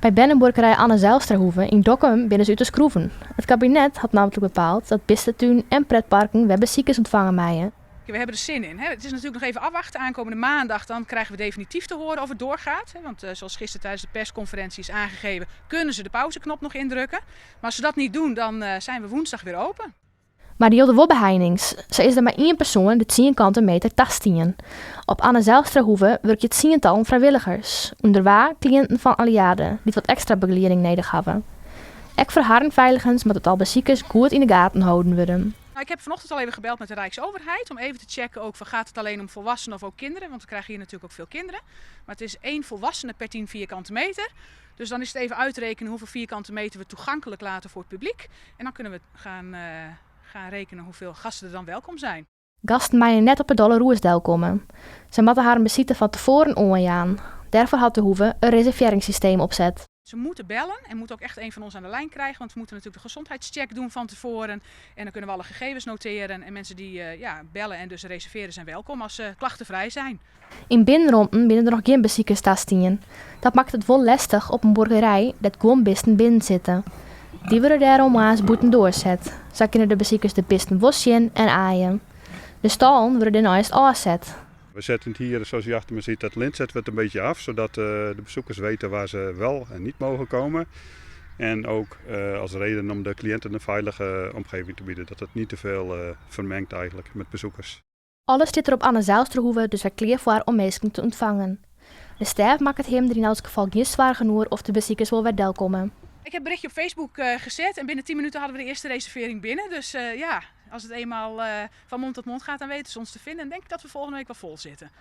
By bernebuorkerij Anne Zijlstrahoeve yn Dokkum binne se út de skroeven. It kabinet hat nammentlik bepaald dat bistetunen en pretparken wer besikers ûntfange meie. We hebben er zin in. Het is natuurlijk nog even afwachten. Aankomende maandag dan krijgen we definitief te horen of het doorgaat. Want eh, zoals gisteren tijdens de persconferentie is aangegeven, kunnen ze de pauzeknop nog indrukken. Maar als ze dat niet doen, dan eh, zijn we woensdag weer open. Mar der jilde wol beheinings. Sa is der mar ien persoan de tsien kante meter tastien. Op Anne Zijlstrahoeve wurkje tsientallen frijwilligers, ûnder wa kliïnten fan Alliade, dy't wat ekstra begelieding nedich hawwe. Ek foar harren feiligens moat it tal besikers goed yn de gaten holden wurde. Nou, ik heb vanochtend al even gebeld met de Rijksoverheid om even te checken ook van gaat het alleen om volwassenen of ook kinderen, want we krijgen hier natuurlijk ook veel kinderen. Maar het is één volwassene per 10 vierkante meter. Dus dan is het even uitrekenen hoeveel vierkante meter we toegankelijk laten voor het publiek. En dan kunnen we gaan, uh, gaan rekenen hoeveel gasten er dan welkom zijn. Gasten meie net op 'e Dolle Roes delkomme. Sy moatte harren besite fan tefoaren oanjaan. Dêrfoar hat de hoeve in reservearringssysteem opset. Ze moeten bellen en moeten ook echt een van ons aan de lijn krijgen. Want we moeten natuurlijk de gezondheidscheck doen van tevoren. En dan kunnen we alle gegevens noteren. En mensen die uh, ja, bellen en dus reserveren zijn welkom als ze klachtenvrij zijn. Yn binnenromten binne der noch gjin besikers tastien. Dat makket it wol lestich op in buorkerij dêr't guon bisten binnen sitte. Dy wurde dêrom moarns bûtendoar set. Sa kinne de besikers de bisten wol sjen en aaie. De stâlen wurde dêrneist ôfset. We zetten het hier, zoals u achter me ziet, dat lint zetten we het een beetje af, zodat eh, de bezoekers weten waar ze wel en niet mogen komen. En ook eh, als reden om de cliënten een veilige omgeving te bieden, dat het niet te veel eh, vermengt eigenlijk met bezoekers. Alles stiet der op Anne Zijlstrahoeve dus wer klear foar om minsken te ûntfangen. De stêf makket him der yn elts gefal gjin soargen oer oft de besikers wol wer delkomme. Ik heb een berichtje op Facebook uh, gezet en binnen 10 minuten hadden we de eerste reservering binnen. Dus uh, ja, als het eenmaal uh, van mond tot mond gaat, dan weten ze ons te vinden. En denk ik dat we volgende week wel vol zitten.